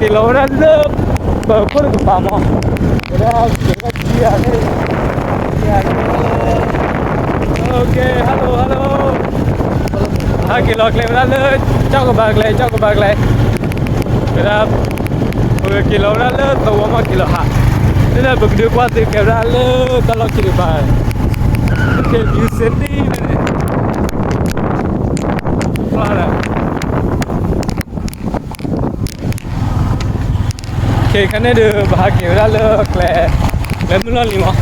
က့ၤလီၤဝဲဒၣ်လၢ ပခိၣ်တကပၤမး, ဝဲဒၣ်က့ၤဝဲဒၣ်ခံဂၤန့ၣ်, ခံဂၤန့ၣ်, OK, hello, hello, ဟဲက့ၤလီၤကျဲဝဲဒၣ်လၢ ကၠီၣ်ကဘၣ်ကျဲ, ကၠီၣ်ကဘၣ်ကျဲ, ဝဲဒၣ် ပကက့ၤလီၤဝဲဒၣ်လၢသဝီမးက့ၤလီၤဟး, လၢပကဒုးကွၢ်သ့ကဲဝဲဒၣ်လၢတၢ်လီၢ်ခံတကပၤ, ကဲ view city န့ၣ်, ဖျါဒီး ခဲခဲန့ၣ်ဒီး ပဟးက့ၤဝဲဒၣ်လၢကျဲ, ကျဲမုၢ်လီၢ်လံၤမး,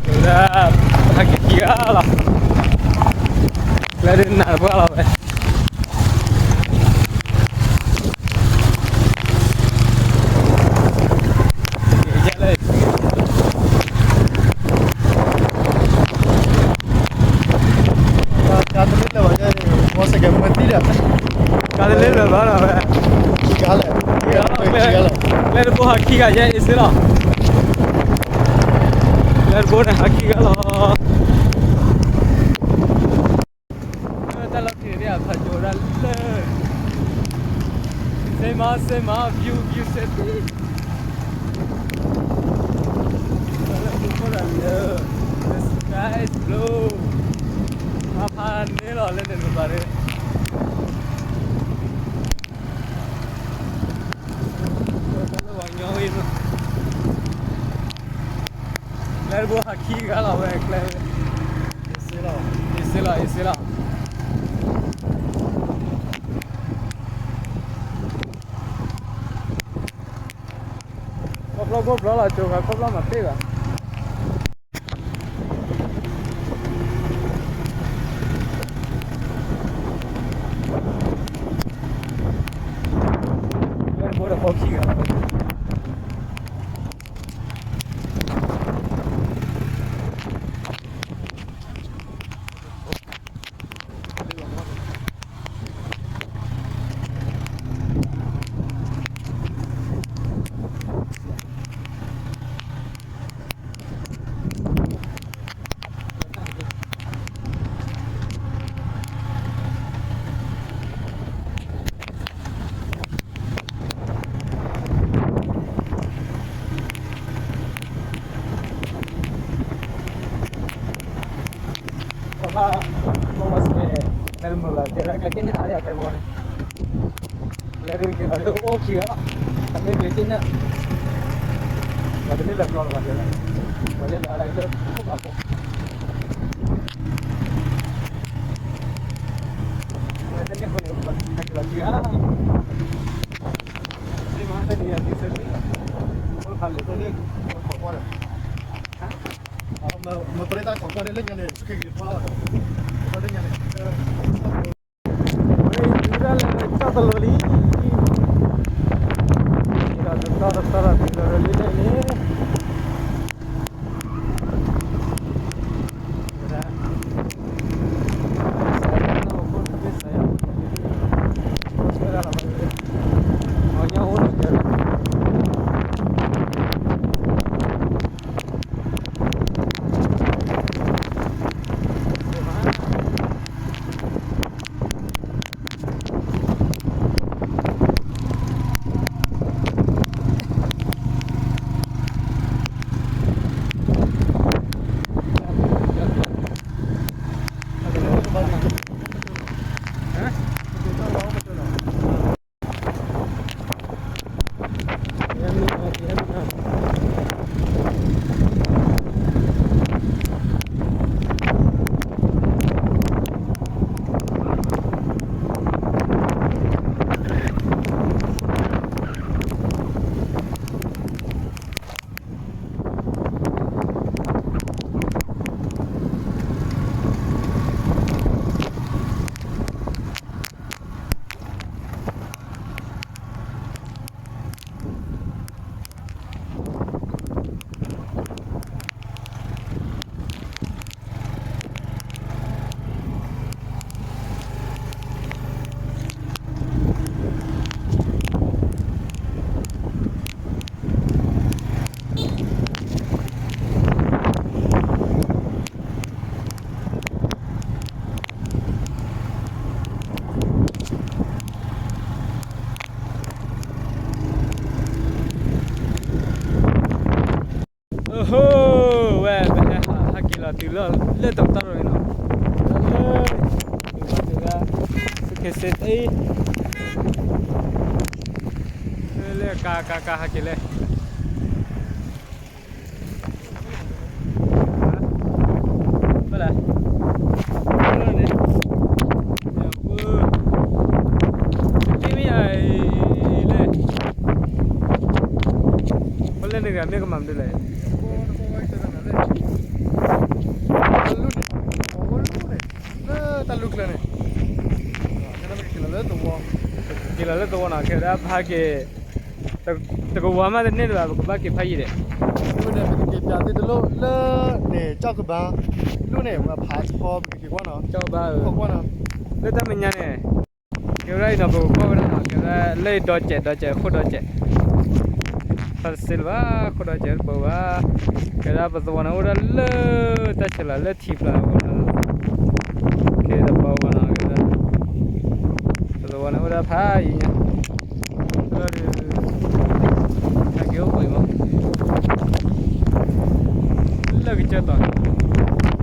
ဝဲဒၣ် ပဟးက့ၤခံဂၤလီၤ, ကျဲဒ်နးတပှၢ်လီၤဝဲ ကါတလ့လၢာ်ဘၣ်, ကါတလ့လၢာ်ဘၣ်လီၤဝဲ, ခံဂၤလၢာ်, လၢတဘိဟးခံဂၤယဲအ့စ့လီၤ, လၢတဘိန့ၣ်ဟးခံဂၤလီၤ. တၢ်လီၢ်ခံန့ၣ် အဖးကၠိဒၣ်လၢ စ့မး စ့မး view, view city, လၢမူခိၣ်ဒၣ်လၢ the sky is blue, ဖးဖးန့ၣ်လီၤ လၢန့ၣ်တကပၤဒီး လၢတဘိဟးခံဂၤလီၤဝဲကျဲ, အ့စ့လီၤ, အ့စ့လီၤ, အ့စ့လီၤ. ခီဖျိခိၣ်ဖျိလီၤ ကၠိခါခီဖျိမၤပ့ၢ်ဘၣ်. လၢတဘိဒီး ဖီခံဂၤလီၤ. လၢတက့ၤလီၤလၢအိၣ်ခံဂၤလီၤ, အမ့ၢ်က့ၤသ့ၣ်ညါ, ပှၤတလ့လၢကျီလီၤဘၣ်တဲလီၤ, ပှၤလၢလၢလၢခိၣ်ဘၣ်ဖိ, တန့ၢ်ဃိန့ၣ် ပှၤက့ၤလီၤခံဂၤ, မ့ၢ်မ့ၢ်တန့ၢ်ယၤသံဆၢက့ၤ, အိၣ်ဖးလဲၣ်တန့ၢ်, ခိးကွၢ်ဒီး, မ့ၢ်ပရ့တၢ်ခိးကွၢ်ဒီးလၢညါန့ၣ် ဆူၣ်က့ၤက့ၤဖီလီၤ, လၢညါန့ၣ် ဝဲဒၣ်လၢကၠီၣ်တလိၤလံ, ကၠီၣ်တလိၤလံန့ၣ်, ဝဲဒၣ်, အီၣ်ညၣ်အိၣ်န့ၣ် ဟိ ဝဲ ပဟဲဟးက့ၤလီၤတုၤလၢတၢ်တီၢ်န့ၣ်လီၤ, လၢ လၢ သုးခ့စ့တ့ လၢ ကါ ကါ ကါ ဟဲက့ၤလဲၣ်, ဘၣ်လဲၣ်, န့ၣ် မ့ၢ်မ့ၢ်အံၤလဲၣ်, ပလဲၣ်န့ၣ်ဂ့ၤ မ့ၢ်ကမၤမနုၤလဲၣ်, လၢတၢ်လူၢ်ကျဲန့ၣ်, က့ၤလီၤလၢသဝီ, က့ၤလီၤလၢသဝီနီၤ, ကဲဝဲဒၣ်ဖးက့ၤ တကဝီၤမးတန့ၢ်ဒံးဘၣ်, ပကဘၣ်က့ၤဖးယံၤဒံး, မ့ၢ်ဝဲန့ၣ် ပကက့ၤပၠးသ့တလိၣ်လၢန့ၣ် ကၠီၣ်ကဘါ, လူၢ်န့ၣ် ဝဲဖးထီ ပကက့ၤကွၢ်နီၤ, ကၠီၣ်ကဘါ, လၢတၢ်မဲာ်ညါန့ၣ်, ကဲဝဲဒၣ်အံၤနီၤ ပကကွၢ်ဝဲဒၣ်နီၤ, ကဲဝဲဒၣ်လၢအံၤဒီစဲး ဒီစဲး ခိၣ်ဒီစဲး, ဖးတစ့လၢၤဘၣ် ခိၣ်ဒီစဲးတဘိဘၣ်, ကဲဝဲဒၣ်ပသဝီန့ၣ်အိၣ်ဒၣ်လၢတၢ်ဆဲးလီၤလၢထံပျၢ်အဂီၢ်နီၤ, ကဲတဘိဝဲနီၤ, ကဲဝဲဒၣ် ပသဝီန့ၣ်အိၣ်ဒၣ်ဖးယံၤညါ, လၢဒုး, ဟဲက့ၤအိၣ်ဘှံးမး, လၢ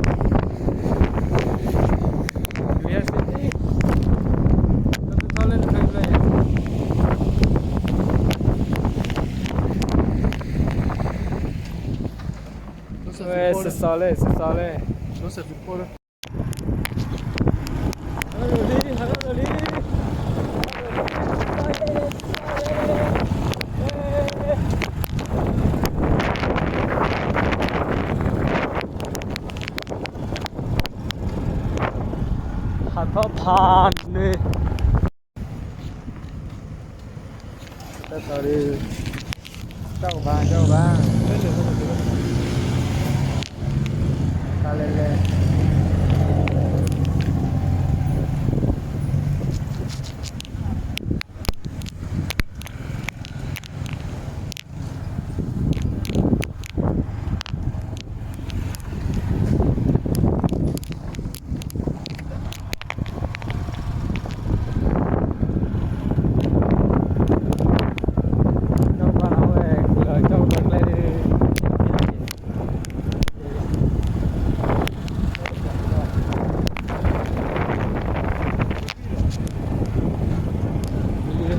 ကစၢၢ်တီၤန့ၣ်, ဒုးယဲၢ်စ့ၢ်ကီး, လၢပထီၣ်လၢတဖျၢၣ်ဖျၢၣ်ယဲၢ်, ဝဲစစီလဲၣ် စစီလဲၣ်. ဟးထီၣ်ဖးန့ၣ်, တၢ်သီဒုး, ကၠီၣ်ကဘါ ကၠီၣ်ကဘါ, တၢ်လဲၤလဲၤ ကၠီၣ်ကဘါဝဲ, ကၠီၣ်ကဘါကျဲဒုး,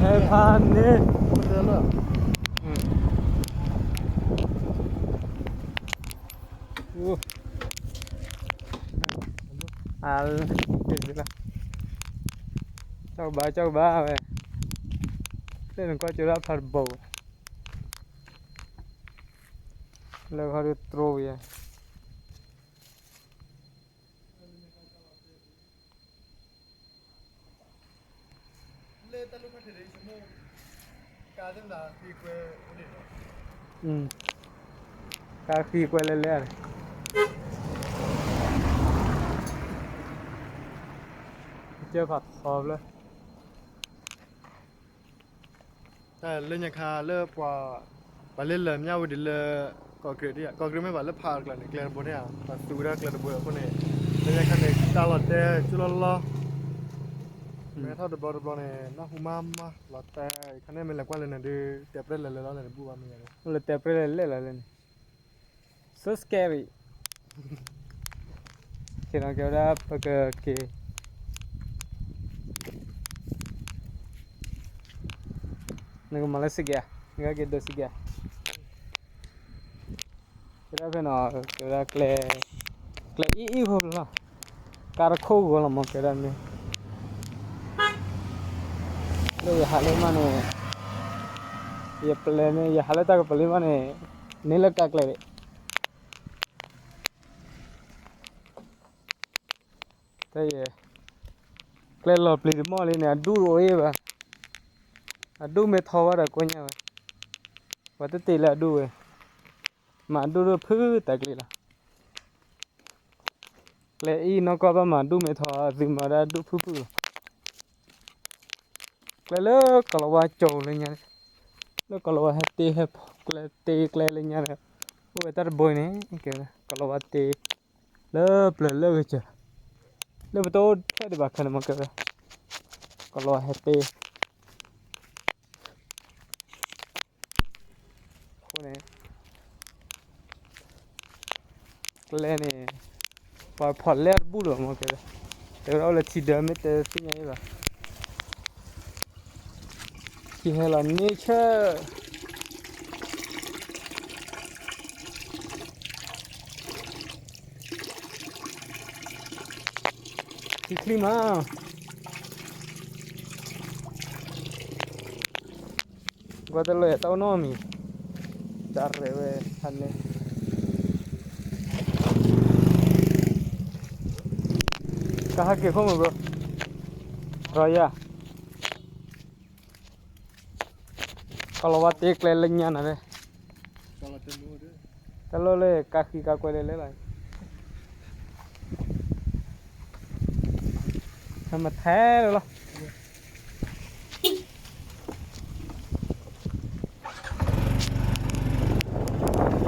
ဟဲဖးန့ၣ်, အလၢ, ကၠီၣ်ကဘါ ကၠီၣ်ကဘါဝဲ, လၢနကွၢ်ကၠိဒၣ်ဖးတဘိဝဲ, လၢခီဒုးတြိဝဲယဲၢ် ကါဃံကွဲလဲၣ်လဲၣ်န့ၣ်, ကစၢၢ်ဖးထီဖျၢၣ်, တၢ်လၢညါခါလၢပှၤ, ပှၤလၢလၢာ်မၠၣ်ဝဲဒ်လၢ, ကီၢ်ကရ့ၣ်, ကီၢ်ကရ့ၣ်မ့ၢ်ဘၣ်လၢဖးအကျါန့ၣ် ကျဲတဘိန့ၣ်ဧါ, ပှၤသူဝဲဒၣ်ကျဲတဘိအဃိန့ၣ်, လၢညါခါန့ၣ် တၢ်လီၤတဲာ်ကၠိလီၤလီၤ, မ့ၢ်ထီၣ်တဘျီတဘျီန့ၣ် နၢ်ဟူမးမး လီၤတဲာ်, ခါန့ၣ်မ့ၢ်လဲၤကွၢ်လၢန့ၣ်ဒုး တဲပြဲလဲၣ်လဲၣ်လီၤန့ၣ်တဘူၣ်ဘၣ်မ့ၢ်ယါ, လဲၤတဲပြဲလဲၣ်လဲၣ်လီၤလၢန့ၣ်, so scary, ကဲဒီးကဲဝဲဒၣ်ပကက့ၤ နကမၤလၢစကဲး, နကက့ၤဒိးစကဲး, ကဲဒၣ်ဖဲနီၤ, ကဲဝဲဒၣ်ကျဲ, ကျဲအံၣ်အံၣ်ဖိလီၤ, ကါတခိၣ်ဂီၤလီၤမး ကဲဒၣ်မ့ၢ်, လၢယဟးလၢမးန့ၣ်, ယပျဲၢ်န့ၣ် ယဟးလၢတၢ်ကပလံၤမးန့ၣ်, န့ၢ်လၢကါကျဲဒံး တၢ်ယဲ, ကျဲလီၤပျံၤတမီၢ်လံန့ၣ် အဒူၣ်တအိၣ်အ့ၣ်ဘၣ်, အဒူၣ်မ့ၢ်ထီဝဲဒီးကိညါဝဲ, ပှၤတတ့လၢအဒူၣ်ဝဲ, မၤအဒူၣ်ဒိၣ်ဖုတၢ်ကျ့လီၤ, ကျဲအံၤနီၢ်ကီၢ်ဘၣ်မၤဒူၣ်မ့ၢ်ထီ သုမၤဒၣ်ဒူၣ်ဖုၣ်ဖုၣ်လီၤ, ကျဲလၢကီၤလၤဝါကၠိလၢညါန့ၣ်, လၢကီၤလၤဝါဟဲတ့ဟဲဖီကျဲတ့ကျဲလၢညါန့ၣ်, အိၣ်ဝဲတၢ်တဘိန့ၣ် ကဲကီၤလၤဝါတ့ လၢပျၢၤလၢဂ့ၤစၢၤ, လၢပတအိၣ်ထဲဒံးဘၣ်ခဲန့ၣ်မ့ၢ်ကဲဝဲ, ကီၤလၤဝါဟဲတ့ အဃိန့ၣ်, လဲန့ၣ်, ပှၤဖီၣ်လဲတဘူၣ်လီၤမ့ၢ်ကဲ, တဲဝဲဒၣ်အိၣ်လၢထံဒၢမ့ၢ်တဲသ့ၣ်ညါအံၤဘၣ်, ထံဟဲလီၤန့ၢ်ဆၢ ထံချံမး, ကွၢ်တလၢတၢ်အိၣ်နီတမံၤ, တၢ်ရဲၣ်ဝဲဖးန့ၣ်, ကဟဲက့ၤခိၣ်မုၢ်ဘျိ, ရီယၤ ကလီၤဝါတ့ကျဲလၢညါနၤ, တၢ်လီၢ်လၢကါဃံကါကွဲလဲၤလဲၤလီၤ, မထဲလၢလီၤ,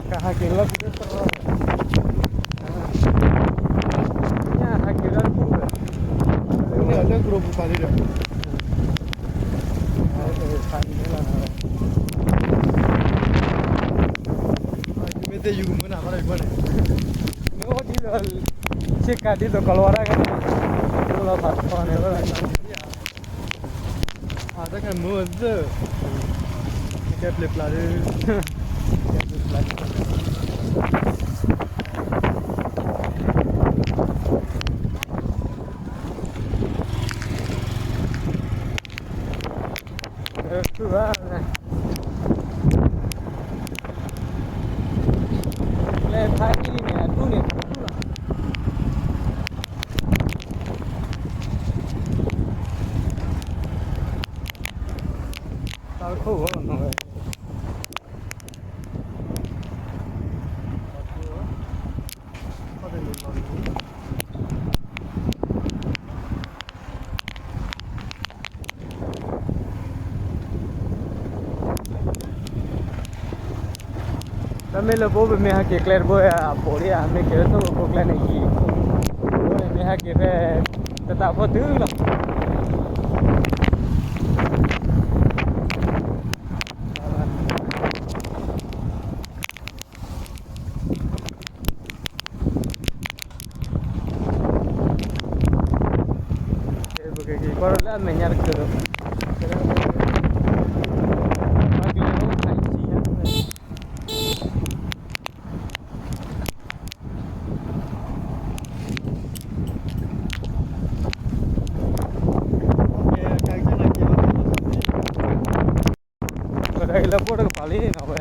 ကဟဲက့ၤလီၤ, ညၣ်ဟဲက့ၤလီၤတပူၤ, လၢကရိပူၤပာ်လံဒီး မ့ၢ်သ့ၣ်ယူကမုၢ်နၤဘၣ်လၢယကွၢ်န့ၣ်, မ့ၢ်အိၣ်ဒ်သိး, ဆ့ကၤဒ်သိးကလီၤဝါဒၣ်ကဲ, အိၣ်လီၤဖးထီန့ၣ်, အတၢ်ကမုၢ်သၢ, ကဲပျ့ၤပျၢ်ဒီး, ကဲပျ့ၤပျၢ် လဲၤဖးအံၤန့ၣ် အဒူၣ်န့ၣ် တၢ်ခိၣ်ဝဲနီၤဝဲ တၢ်မ့ၢ်လၢပအိၣ်ပမ့ၢ်ဟဲက့ၤကျဲတဘိအပူၤလံဧါ, မ့ၢ်က့ၤလၢသိၣ်လိဖိကျဲန့ၣ်ယံာ်, အဃိန့ၣ်မ့ၢ်ဟဲက့ၤဖဲ တတးဖိတုၤလီၤ. ပကက့ၤကွၢ်လၢအမဲာ်ညါတက့ၢ်ဒီး, ပတၢ်ဂ့ၢ်လၢပအိၣ်တကပၤလံနီၤဝဲ,